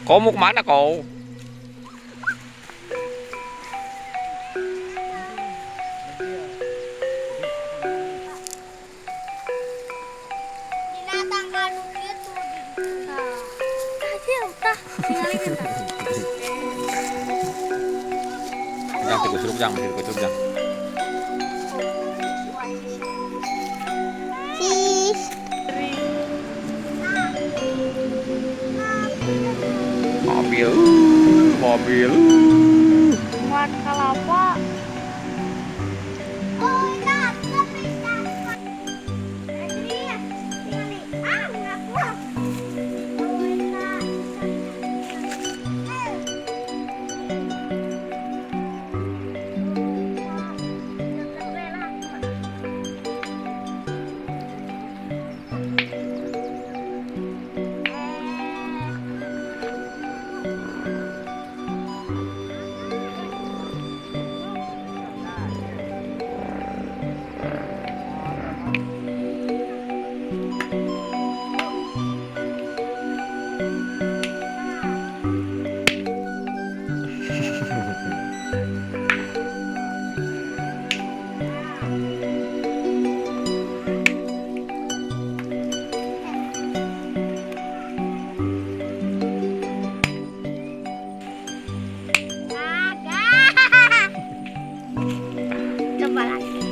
Kau mau kemana kau? Binatang anu kitu di tah. Jang tikus curug jang, tikus curug jang. Sis. Mobil, mobil. Muat kelapa. Oh, nah, Agak. Coba lagi.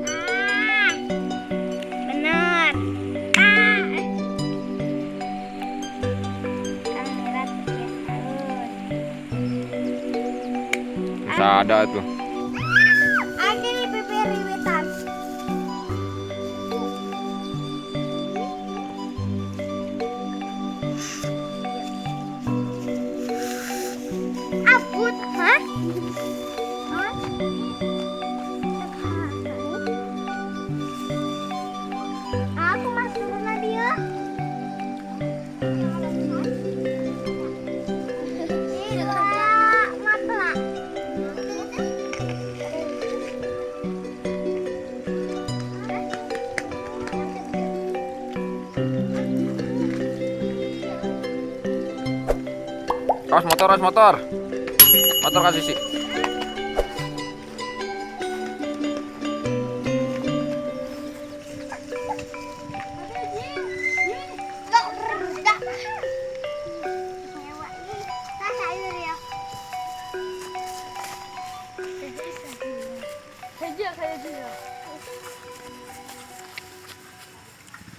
Ah, benar. Ah. Kang Mira kebiasaan. Bisa ada tuh. Ada di bibir riwitan. Abut, hah? Hah? Aku masuk turun dia. Mata. Awas motor, awas motor. Motor kasih sih. Saya juga.